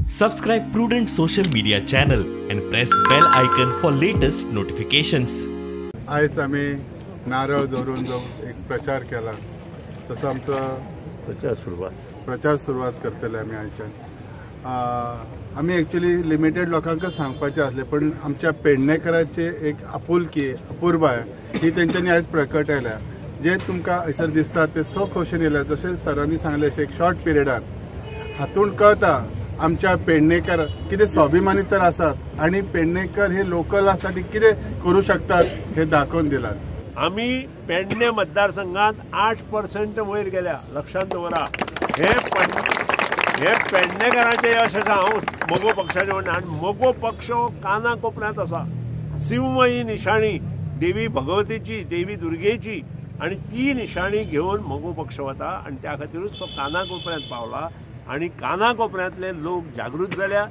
Subscribe Prudent social media channel and press bell icon for latest notifications. आयज आमी नारळ धरून जो एक प्रचार केला तसो आमचो प्रचार सुरवात करतले आमी आयच्यान. आमी एक्चुअली लिमिटेड लोकांक सांगपाचें आसलें, पण आमच्या पेडणेकरांचे एक आपुलकी अपुरबाय ही तेंच्यांनी आयज प्रकटायल्या. जे तुमकां हयसर दिसता ते सो खोशेन येयल्या, जशें सरांनी सांगलें एक शॉर्ट पिरियडान हातून कळता आमच्या पेडणेकर कितें स्वाभिमानी तर आसात आणि पेडणेकर हे लोकलासाठी कितें करू शकतात हे दाखोवन दिलात. आमी पेडणे मतदारसंघात 8% वयर गेल्या, लक्षात दवरा. हे पेडणेकरांचे यश आसा. हांव मगो पक्षाचे म्हणटा आनी मगो पक्ष काना कोपऱ्यांत आसा. सिंह ही निशाणी देवी भगवतीची, देवी दुर्गेची, आनी ती निशाणी घेवन मगो पक्ष वता आनी त्या खातीरूच तो काना कोपऱ्यांत पावला आनी काना कोपऱ्यांतले लोक जागृत जाल्या.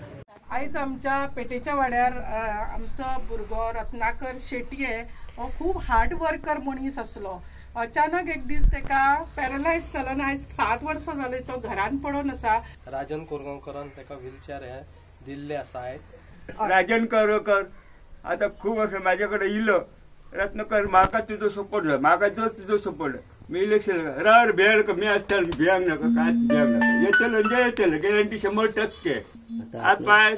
आयज आमच्या पेटेच्या वाड्यार आमचो भुरगो रत्नाकर शेटये हो खूब हार्ड वर्कर मनीस आसलो. अचानक एक दीस तेका पॅरलायज जालो आनी आयज 7 वर्सां जाली तो घरान पडून आसा. राजन कोरगांवकरान तेका व्हीलचेअर हे दिल्ले आसा. आयज राजन कोरगांवकर आतां खूब वर्सां म्हाजे कडेन इलो, रत्नाकर म्हाका तुजो सपोर्ट जाय, म्हाका जो तुजो सपोर्ट. मी इलेक्शन रार भेळ कमी आसताले, भियांक नाका, कांयच भियांक नाका, येतले म्हणजे येतले, गॅरंटी 100%. आतां पाय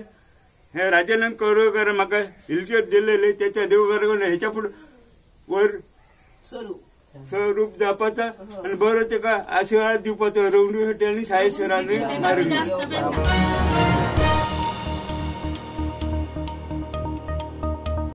हे राजन कोरगांवकर म्हाका व्हीलचेअर दिलेले तेच्या देव बरोबर हेच्या फुडें वर स्वरूप जावपाचो आनी बरो तेका आशिर्वाद दिवपाचो. रवणी हॉटेल आनी साई सरांनी मारून.